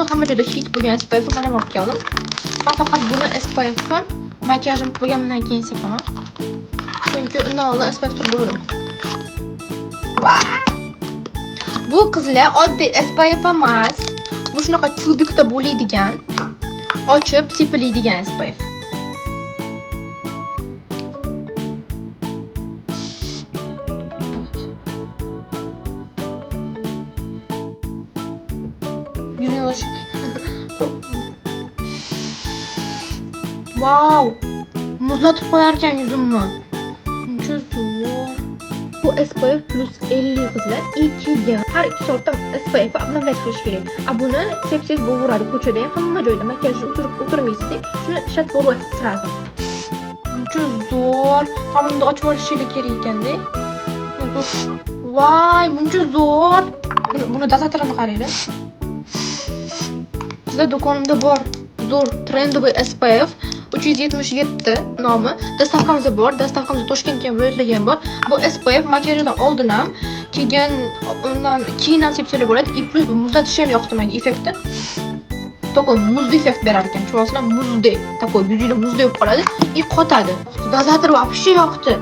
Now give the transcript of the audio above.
Hamma joyda hit bo'lgan SPF man ham olib keldim. Man faqat buni SPFni makiyajim bo'lgandan keyin sepaman. Chunki undan oldin SPF surib bo'ldim. Bu, qizlar, oddiy SPF emas. Bu shunaqa тюбик da bo'ladigan, ochib sepiladigan SPF. Yuzini. Vau! Muzlatib qo'yar ekan yuzimni. Muncha zo'r. Bu SPF plus 50, qizlar. И keyin har 2 soatda SPF обновлять qilish kerak. A buni sepsangiz bo'laveradi ko'chada ham, hamma joyda makiyajni o'tirib o'tirmaysiz, shuni ishlatib bo'laverasiz сразу. Muncha zo'r. Mana bunda ochib olishingiz kerak ekanda. Voy, muncha zo'r. Buni дозатор ini qaranglar. Qizlar, do'konimda bor. Zo'r трендовый SPF 377 nomi. Доставка miz bor. Доставка miz Toshkentga ham, viloyatlarga ham bor. Bu SPF makiyajdan oldin ham, keyin undan keyin ham sepsalar bo'ladi. И плюс muzlatishi ham yoqdi menga effekti. Такой muzli effekt berar ekan. Tushunasizlar? Muzdek. Такой yuzinglar muzdek bo'lib qoladi и qotadi. Дозатор вообще yoqdi.